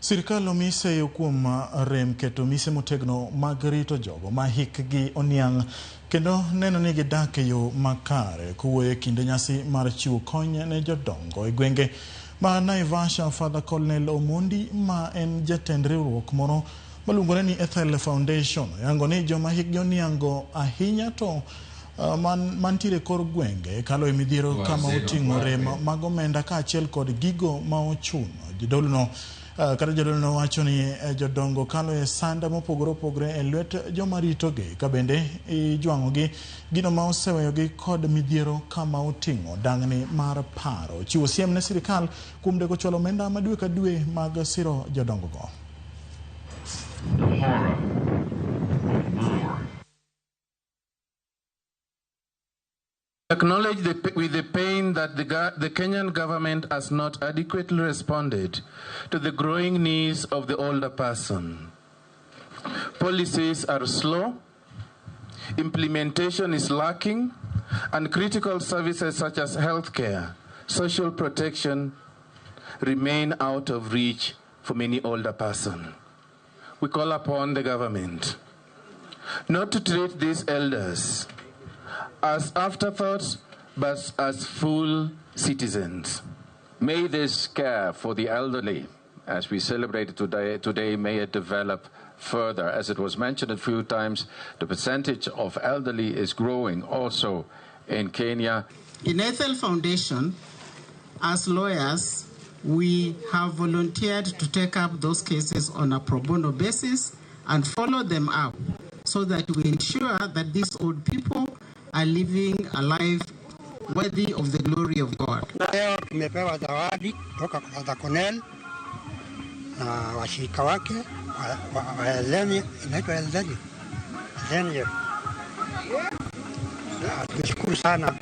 Sirkal omi seyo kuom rem keto mise motegno mag rito jogo ma hikgi oniang' kendo neno ni gidak e yo makare. Kowuoyo e kinde nyasi mar chiwo kony ne jodongo e gwenge ma Naivasha, Father Colonel Omondi ma en jatend riwruok moro maluongore ni Ethel Foundation oyango ni joma hikgi oniang'o ahinya to mantiere kor gwenge kalo e midhiero kama oting'o rem mag omenda kaachiel kod gigo ma ochuno. Jodolo kata jodolo wacho ni jodongo kalo e sanda mopogore opogore e lwet joma ritogi ka bende ijwang'ogi gino ma oseweyogi kod midhiero kama oting'o dang'ni mar paro. Chiwo siem ne sirikal kuom deko chwalo omenda ma dwe ka dwe mag siro jodongo go. The horror of war. Acknowledge with the pain that the Kenyan government has not adequately responded to the growing needs of the older person. Policies are slow, implementation is lacking, and critical services such as healthcare, social protection remain out of reach for many older persons. We call upon the government not to treat these elders as afterthoughts, but as full citizens. May this care for the elderly, as we celebrate today, may it develop further. As it was mentioned a few times, the percentage of elderly is growing also in Kenya. In Ethel Foundation, as lawyers, we have volunteered to take up those cases on a pro bono basis and follow them up so that we ensure that these old people are living a life worthy of the glory of God. Leo tumepewa zawadi kutoka kwa Father Cornell na washirika wake wa Elzenia, inaitwa Elzenia. Elzenia. Tumeshukuru sana.